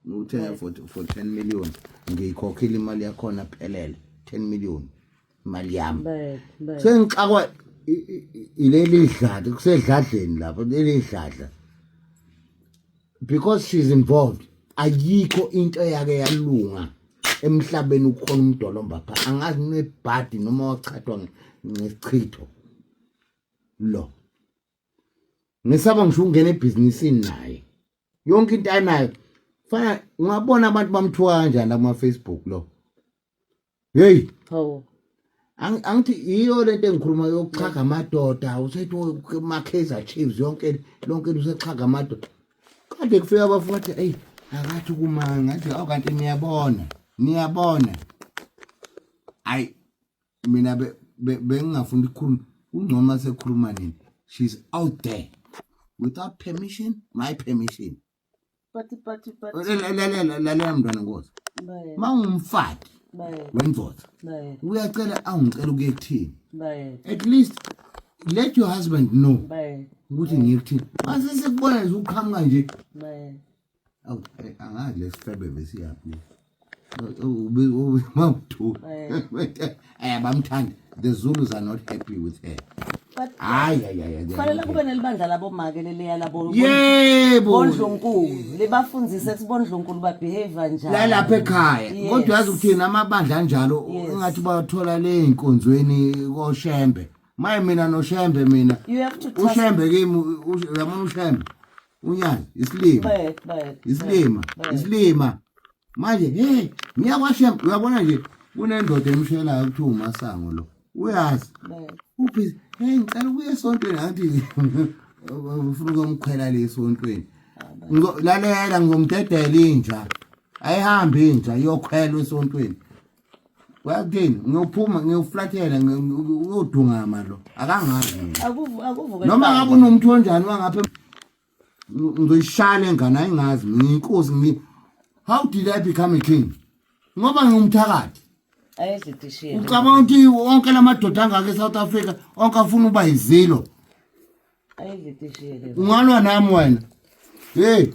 Nguthenga for 10 million, ngiyikhokhile imali yakhona phelele, 10 million imali yami. Sengixakwa ileli dladla, kusedladleni lapho leli dladla, because she's involved. Ayikho into eyake yalunga emhlabeni. Ukhona umdolomba pha, angazi nebhadi noma wachathwa ngesichitho lo. Ngisaba ngisho ukungena ebhizinisini naye, yonke into anayo fana. Ungabona abantu bamthuka kanjani kuma Facebook lo. Hey. Hawu. Angithi iyo lento engikhuluma yokuxhaga amadoda, usethi ma Kaizer Chiefs, yonke lonke usexhaga amadoda. Kade kufika abafuthi, hey, akathi kuma ngathi awu, kanti niyabona, niyabona. Ayi, mina bengingafuni ukukhuluma, kungcono sekhuluma nini. She's out there without permission, my permission. But Lalela, lalela mntwana nkosi. Mawungumfati wendoda, uyacela, awungicela ukuye kuthini. At least let your husband know ukuthi ngiye kuthini. Mase sekubona nje uqhamuka nje. Awu, angazi lesifebe besiyaphi. Mawuthula. Bamthanda. The Zulus are not happy with her. But Hayi, hayi, hayi. Kufanele kube nelibandla labomake leliya labo bondlunkulu, libafundzise ukuthi bondlunkulu babehave kanjani. La lapha ekhaya. Kodwa uyazi ukuthini, amabandla anjalo engathi bayathola le inkonzweni koShembe. Maye, mina noShembe mina. You have to trust. uShembe kimi, uyabona uShembe. Unyazi isilima. Isilima, isilima. Manje hey, ngiyakwashembe, uyabona nje kunendoda emshelayo kuthiwa uMasango lo. Uyazi. Uphi? Hey, ngicela ukuya esontweni, angithi ufuna ukumkhwela le esontweni. Lalela, ngizomdedela inja. Ayihambi inja iyokhwelwa esontweni. Wakuthini? Ngiyophuma ngiyoflathela, uyodungama lo. Akangazi mina. Akuvuke. Noma ngabe unomuntu onjani wangapha, ngizoyishaya le ngane, ayingazi mina ngiyinkosi ngi. How did I become a king? Ngoba ngingumthakathi. Ayedidishile. Ucabanga ukuthi wonke lamadoda angaka eSouth Africa onke afuna uba yizilo. Ayedidishile. Ungalwa nami wena. Hey.